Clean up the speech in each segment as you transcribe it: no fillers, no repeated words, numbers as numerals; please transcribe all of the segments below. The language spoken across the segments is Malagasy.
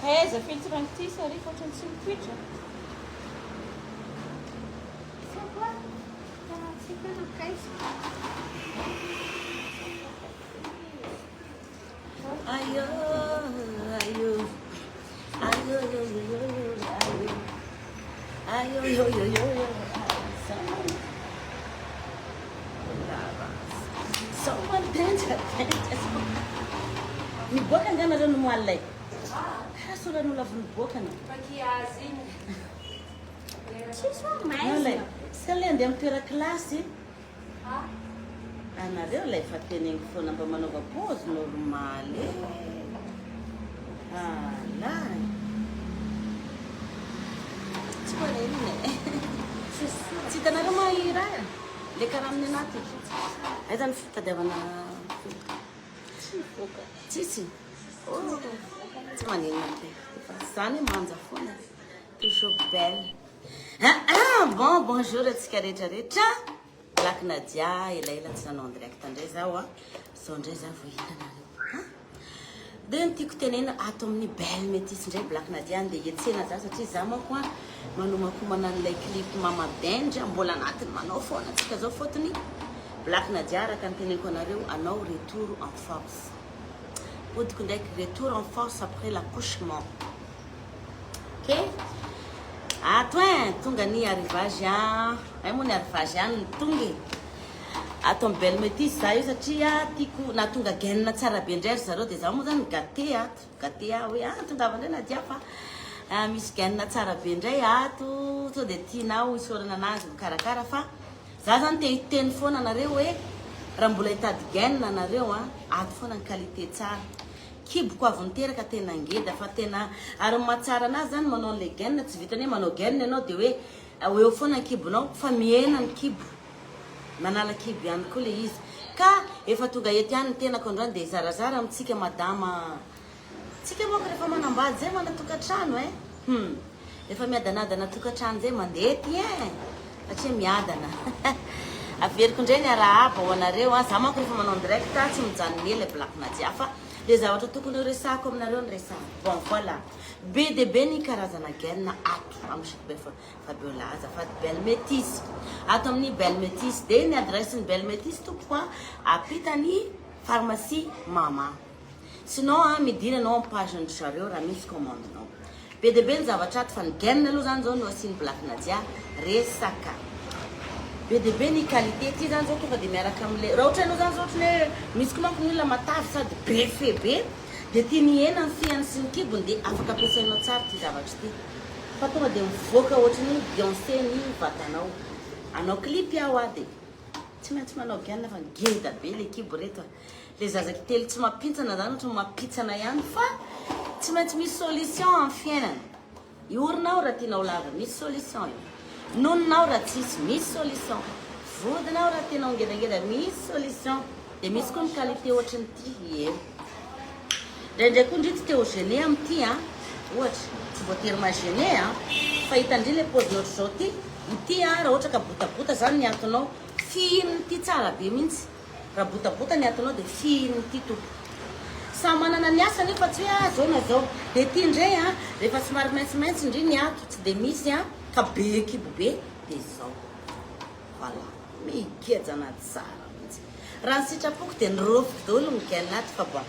Aiza filtre an'ity sariaka ohatran'ny tsy mipoitra. C'est quoi? Tsy haiko hoe nankaiza. Ayo, ayo, ayo, yo, yo, yo, yo, ayo, ayo, yo, yo, yo, yo, Someone danger, danger. Miboaka nga nareo no moalina e. Karaha soran'olo avy niboaka anao. Maquillage igny. Tsisy hoa maizina. Sa le andeha amin'ny toeran-kilasy. Anareo ilay efa teneniko foana mba manaova pause normal e. Alay. Tsy marenina e. Tsy hitanareo ma i raha? Le karaha amin'ny anaty. Aiza ny fitadiavana Tsisy. Oh, tsy maninona ampe. Efa zany manja foana. Toujours belle. Ah ah, bon bonjour antsika rehetra rehetra. Black Nadia, elaela tsy nanao en direct indray zaho a. Zao indray zaho vao hitanareo. Ah. Dia ny tiako tenena ato amin'ny Belle Métisse indray Black Nadia andeha hiantsena za satria za manko a manomakomana an'ilay clip Mama Danger mbola anatiny manao foana antsika zao fotony Black Nadia araka ny teneniko anareo anao retour en force. Podiko ndraiky retour en force après l'accouchement. Ok. Ato hein, tonga ny arrivage an. Hay moa ny arrivage ihany no tonga e. Ato amin'ny Belle Métisse za io satria tiako nahatonga gaine tsara be indray ry zareo dia za moa zany gâté ato. Gâté aho hoe ah tongava indray Nadia fa ah, misy gaine tsara be indray ato. Sao dia tianao isaorana anazy mikarakara fa za zany te hiteny foana anareo hoe raha mbola hitady gaine anareo an, ato foana ny qualité tsara. Kiboko avy niteraka tena ngeda fa tena ary ny mahatsara anazy zany manao anle gaine tsy vitany hoe manao gaine ianao de hoe ho eo foana ny kibonao fa mihena ny kibo manala kibo ihany koa le izy ka efa tonga eto ihany ny tenako androany de hizarazara amintsika madama tsika manko rehefa manambady zay mana tokantrano eh hum Efa miadanadana tokantrano zay mandeha ty eh! Satria miadana. Averiko indray ny arahaba ho anareo an, za manko rehefa manao en direct tsy mijanona ela Black Nadia fa le zavatra tokony ho resahako aminareo no resahako. Bon voilà. Be dia be ny karazana gaine ato amin'ny Chic Be Fabiola azafady Belle Métisse. Ato amin'ny Belle Métisse. Dia ny adresse ny Belle Métisse tompoko an, ampitany pharmacie Mama. Sinon an, midina anao am page ndry zareo raha misy commande nao. Be dia be ny zavatra ato fa ny gaine aloha zany zao no asian'i Black Nadia resaka. Be dia be ny qualité, ty zany zao tonga dia miaraka amle, raha ohatra ianao zany zao ohatry ny hoe misy koa manko ny olona matavy sady be fe be dia tiany hihena ny fehany sy ny kibony dia afaka ampiasainao tsara ity zavatra ity fa tonga dia mivoaka ohatry ny Beyonce ny vatanao. Hanao clip aho ah dia tsy maintsy manao gaine fa ngeda be le kibo reto a. Le zazakitely tsy mampintsana zany ohatry ny mampitsana ihany fa tsy maintsy misy solution amin'ny fiainana. Iorina ao raha tianao lava, misy solution io. Nonona ao raha tsisy, misy solution. Vodina ao raha tianao ngedangeda, misy solution. Dia misy koa ny qualité ohatry ny ity, ie. Indraindray koa ndry tsy te ho gêné amin'ity an. Ohatra, tsy voatery maha gêné an. Fa hitan-dry le paoziny ohatr'izao ity, ity an raha ohatra ka botabota zany ny atonao, fihin'ity tsara be mihitsy. Raha botabota ny atonao dia fihino ity tompoko. Samy manana ny asany io fa tsy hoe ah zao na zao. Dia ity indray an, rehefa somary maintsomaintso ndry ny ato tsy dia misy an, ka be kibo be dia izao. Voilà. Migejana tsara mihitsy. Raha ny sitrapoko dia niraofiko daholo ny gaine ato fa bon.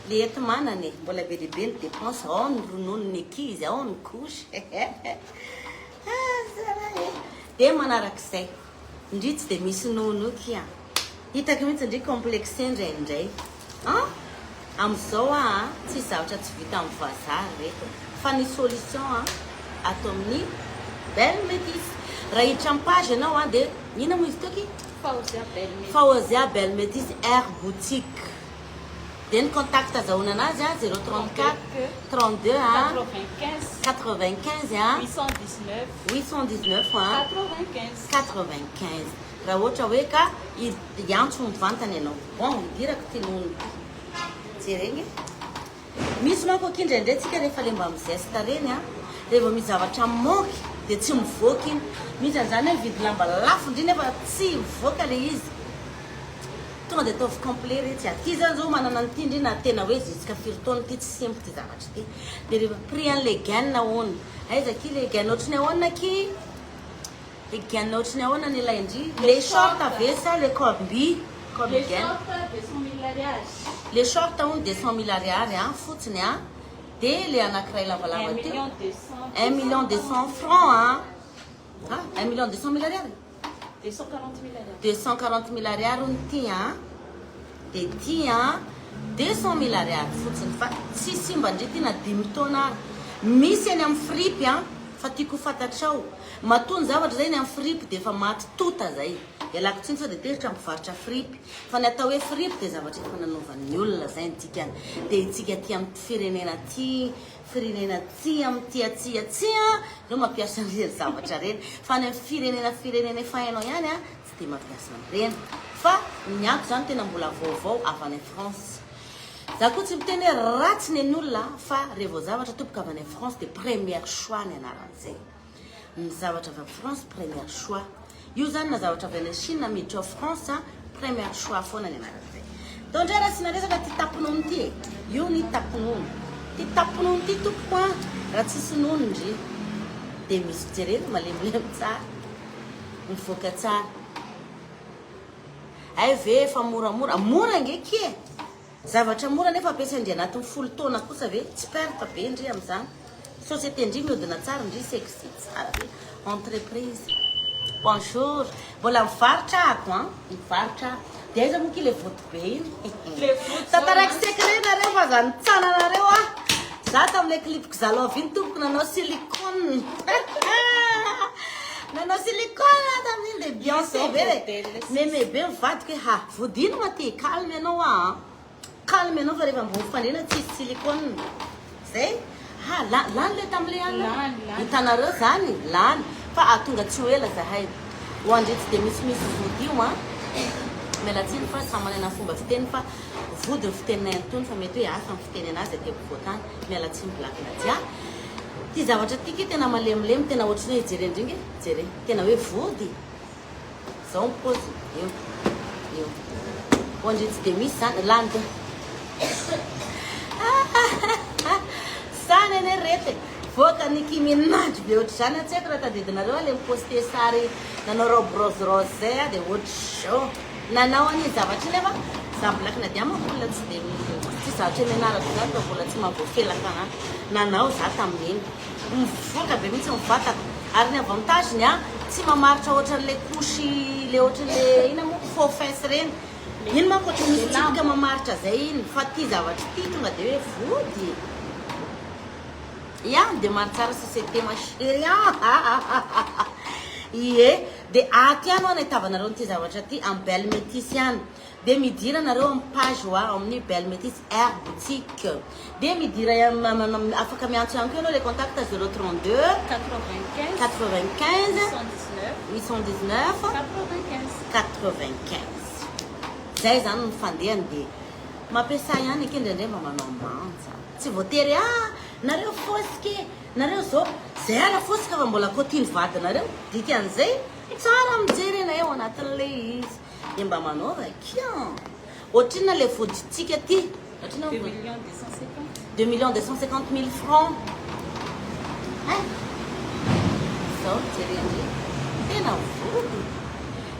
Le enti-manana e, mbola be dia be ny dépense, ao ny rononon'ny ankizy, ao ny couche. Ah zalahy e. Dia manarak'izay. Ndry tsy dia misy nono kia. Hitako mihitsy ndry complexé ndraindray. An! Amin'izao aa tsisy zavatra tsy vita amin'ny vazaha ry reto fa ny solution an ato amin'ny Belle Métisse. Raha hiditra amin'ny page ianao an dia inona moa izy teo ki? Faozia Belle Métisse. Faozia Belle Métisse Air Boutique. Dia ny contact azahoana anazy an 034 32 an 95 95 an 819 819 an 95. 95 raha ohatra hoe ka hiantso mivantana ianao. Bon, idirako ity nono ity. Jerena e. Misy manko akia indraindray tsika rehefa le mba mi-zeste reny an, rehefa misy zavatra manque dia tsy mivoaka iny. Misy an'izany hoe mividy lamba lafo ndry nefa tsy mivoaka le izy. Tonga dia ataovy complet re tsy a. Ty zany zao manana an'ity ndry na tena hoe jusqu'à firy taona ty tsy simba ty zavatra ty. Dia rehefa prix an'le gaine hono. Aiza akia le gaine ohatry ny ahoana akia? Le gaine ohatry ny ahoana ny ilain-dry? Le short ve sa le combi? Combi Le gaine. short 200 000 ariary. Le short hono 200 000 ariary a, fotsiny a. Dia le anankiray lavalava 1 teo. million 200. 1 million 200 francs a. Ah, 1 million 200 mille ariary? 240 000 ariary. 240 mille ariary hono ty a. Dia ty a, 200 mille ariary fotsiny fa tsy simba ndry ty na dimy taona ary. Misy eny amin'ny fripy a, fa tiako ho fantatrao. Matoa ny zavatra zay eny amin'ny fripy dia efa maty tota zay. Ialako tsiny sao dia tezitra mpivarotra fripy. Fa ny atao hoe fripy dia zavatra efa nanaovan'ny olona zay ny dikany. Dia itsika aty amin'ny firenena aty, firenena tsy amin'ny tia tsia tsia reo mampiasa an'ireny zavatra ireny fa any amin'ny firenena firenena efa hainao ihany a tsy dia mampiasa an'ireny fa ny ato zany tena mbola vaovao avy any France za koa tsy miteny hoe ratsy ny an'olona fa revo zavatra tompoko avy any France dia première choix ny anaran'izay ny zavatra avy any France première choix Io zany na zavatra avy any Chine miditra ao France premier choix foana ny anaran'izay. Tao indray raha asiana resaka ty tapinono ty e. Io ny tapinono. Ty tapinono ty tompoko an, raha tsisy nono ndry dia misy fijerena malemilemy tsara. Mivoaka tsara. Hay ve efa moramora. Mora ange ki e. Zavatra mora nefa ampiasain-dry anatin'ny folo taona kosa ve? Tsy perte be ndry amin'izany. Société ndry miodina tsara ndry sexy tsara be. Entreprise. Bonjour. Mbola mivarotra ako an. Mivarotra aho. Dia aiza moa ki le vody be iny? Le vody zao Tantaraiko secret nareo fa aza nitsananareo aho. Za tamin'ilay clip-ko Zalove iny tompoko nanao silicone. Nanao silicone aho tamin'iny dia Beyoncé be. Meme be mivadika hoe ha. Vody ino ma ty? Calme ianao a. Calme ianao fa rehefa ambony fandriana tsisy silicone. Zay? Ha, la, lany le tamle any. Lany, lany. Hitanareo zany? Lany. Fa atonga tsy ho ela zahay. Ho andre tsy dia misimisy vody io an. Miala tsiny fa samy manana ny fomba fiteny fa vody ny fiteninay an'itony fa mety hoe hafa ny fiteny anazy aty ampovoantany. Miala tsiny Black Nadia. Ty zavatra ty ki tena malemilemy, tena ohatran'ny hoe jereo indrindra e. Jereo. Tena hoe vody. Zao ny paoziny, eo, eo. Ho an-dry tsy dia misy zany, lany dia. Zany anie reto e. Voaka Nicki Minaj be ohatr'izany aho, tsy haiko raha tadidinareo aho le mi-poster sary nanao robe rose rose zay aho dia ohatr'izao. Nanao an'iny zavatra iny aho fa za Black Nadia manko olona tsy dia tsy zatra eny anarako izany fa mbola tsy mahavoafelaka anahy. Nanao za tamin'iny. Mivoaka be mihitsy ny vatako. Ary ny avantage-ny an, tsy mamaritra ohatran'ilay couche le ohatran'le inona moa faux fesse ireny. Iny manko ohatran'ny misy tsipika mamaritra zay iny fa ty zavatra ity tonga dia hoe vody. Ya, mi-demande tsara société ma chérie an. Ie, dia ato ihany ho'a nahitavanareo an'ity zavatra ity amin'ny Belle Métisse ihany. Dia midira nareo amin'ny page hoa ao amin'ny Belle Métisse Air Boutique. Dia midira afaka miantso ihany koa ianao le contact 032 95 95 819 819 95. 95. Zay zany ny fandehany dia mampiasa ihany akia indraindray mba manao manja. Tsy voatery ah nareo fosika e, nareo zao, zay ara fosika fa mbola kotian'ny vadinareo, dikan'izay tsara mijery anay ao anatin'ilay izy. Dia mba manaova akia. Ohatrinona ilay vodintsika ty? Ohatrinona 2 millions 250. 2 millions 250 mille francs. Hein? Zao jerendry. Tena vody.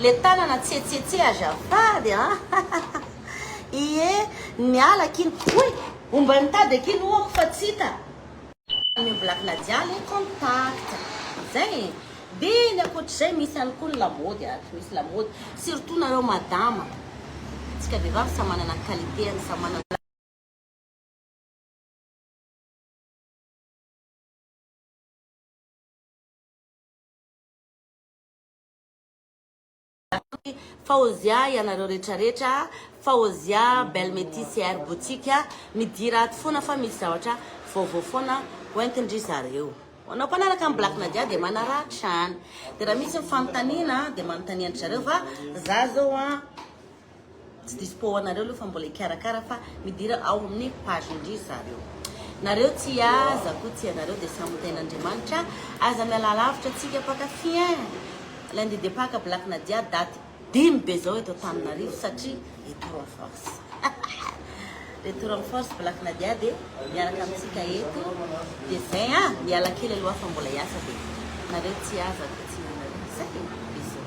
Le tanana tsetsetse azafady a. Ie, niala akia. Oy, omba nitady akia ny hohako fa tsy hita. Ny Black Nadia le contact. Zay. Dia ny ankoatr'izay misy ihany koa ny lamaody ary misy lamaody. Surtout nareo madama. Tsika vehivavy samy manana ny qualité-ny, samy manana Faozia ianareo retraretra, Faozia Belle Métisse Air Boutique, midira ato foana fa misy zavatra vaovao foana hoentin-dry zareo. Ho anao mpanaraka ny Black Nadia dia manaraha hatrany. Dia raha misy ny fanontaniana dia manontania an-dry zareo fa za zao an tsy dispo ho anareo aloha fa mbola hikarakara fa midira ao amin'ny page-ndry zareo. Nareo tsy aza koa tsy ianareo dia samy ho tahin'Andriamanitra. Aza miala lavitra tsika mpankafy ein. Lundi de Pâques Black Nadia daty. Dimy be zao eto Antananarivo satria retour en force. Retour en force Black Nadia dia miaraka amintsika eto. Dia zay ah, miala kely aloha fa mbola hiasa dia nareo tsy azako tsy nanareo. Zay, bisous.